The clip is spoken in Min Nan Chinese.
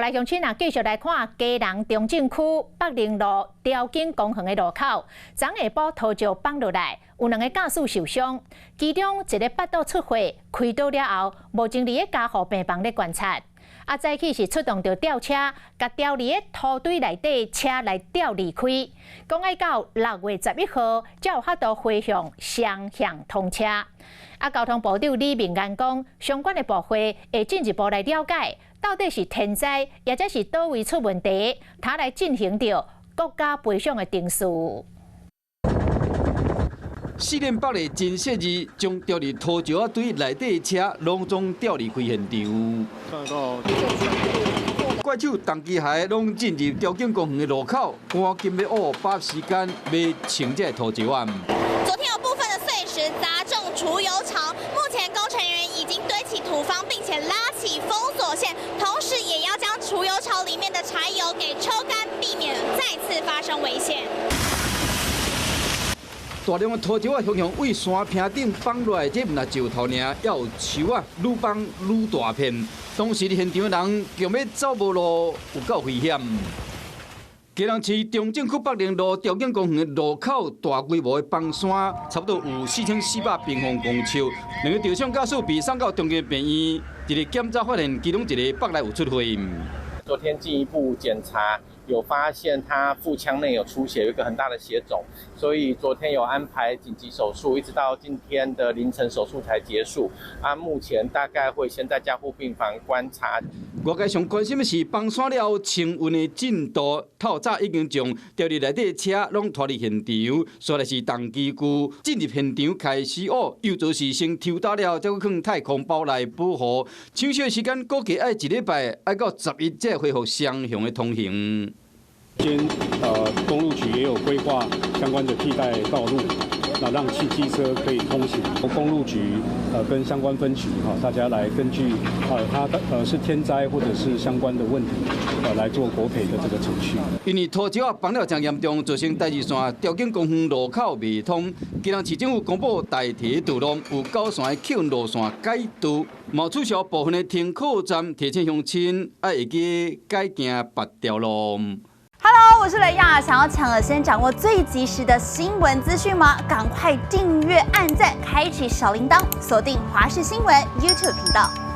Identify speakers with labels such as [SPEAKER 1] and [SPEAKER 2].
[SPEAKER 1] 來鄉親啊，繼續來看基隆中正區北寧路調景公園的路口，昨下晡土石崩落來，有兩個駕駛受傷，其中一个腹肚出血，開刀了後，目前佇咧加護病房咧觀察。啊，早起是出動著吊車，共吊佇咧土堆內底車來吊離開，講愛到6月11號才有法度回向雙向通車。啊，交通部長李明安講，相關的部會會進一步來了解，到底是天災，抑者是佗位出問題，才來進行著國家賠償的程序。
[SPEAKER 2] 四點北的真細膩，將吊佇土石仔堆內底的車攏總吊離開現場。怪手重機械攏進入調景公園的路口，趕緊欲挖，把時間欲清這土石仔。
[SPEAKER 3] 昨天有部分的碎石砸中儲油槽，目前工程人員已經堆起土方，並且拉起封鎖線，同時也要將儲油槽裡面的柴油給抽乾，避免再次發生危險。
[SPEAKER 2] 大量的土石仔雄雄對山坪頂崩落來，這毋但石頭爾，猶有樹仔愈崩愈大片。當時佇現場的人驚欲走無路，有夠危險。基隆市中正區北寧路調景公園的路口，大規模的崩山，差不多有4400平方公尺。兩个受傷駕駛被送到長庚病院，一個檢查發現，其中一个腹內有出血。
[SPEAKER 4] 昨天進一步檢查，有發現他腹腔內有出血，有一個很大的血腫，所以昨天有安排緊急手術，一直到今天的凌晨手術才結束。啊，目前大概會先在加護病房觀察。
[SPEAKER 2] 外界上關心的是崩山了後清運的進度，透早已經將吊佇內底的車攏拖離現場，煞來是重機具進入現場開始挖，又就是先抽打了，才閣放太空包來保護。搶修的時間估計愛一禮拜，愛到11才會恢復雙向的通行。
[SPEAKER 5] 間公路局也有規劃相關的替代道路，那讓汽機車可以通行。公路局跟相關分局哈，大家來根據它的是天災或者是相關的問題，來做國賠的這個程序。
[SPEAKER 2] 因為土石仔崩了誠嚴重，造成台二線調景公園路口袂通。基隆市政府公布代替道路，有九線的客運路線改道，嘛取消部分的停靠站，提醒鄉親愛會記改行別條路。
[SPEAKER 6] Hello，我是雷亞，想要搶先掌握最及時的新聞資訊嗎？趕快訂閱、按讚、開啟小鈴鐺，鎖定華視新聞 YouTube 頻道。